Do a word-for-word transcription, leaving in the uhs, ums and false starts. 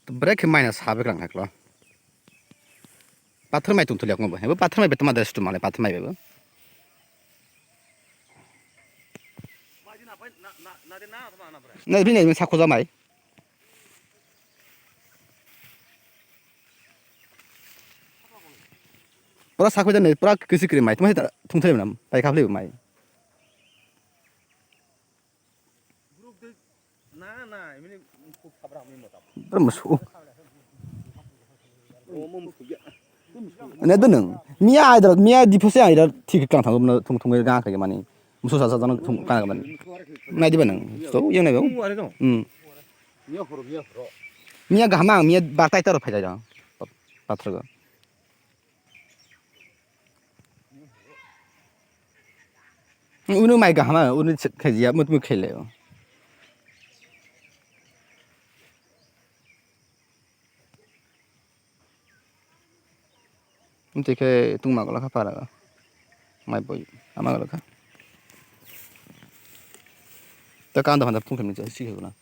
Bwrwi khe maina sabe kwrang hai klo. Pathor mai tong thuli akno bo. Hebo pathor mai betma des tu male pathor mai bebo. Na bini sakho jamai. Pura sakho jani pura kisi kiri mai. Tuma thung thuli nam. Pai khapli mai. Bro musu. Ane dun nung. Miya ai dor, miya di phose ai dor thik kang thang thung thung ga kha mani. Musu sa sa jano thung kang mani. Nai di ba nung. So yang nai ba. Hmm. Miya gaham ang miya batai taro phai dong. Pathor go. Unu mai gaham ang unu khaji ya mut mut khele. Tei khe tungma golok kha para o. Mai boi ama golok kha. Ta kan da phanda phung khe misa si khe na.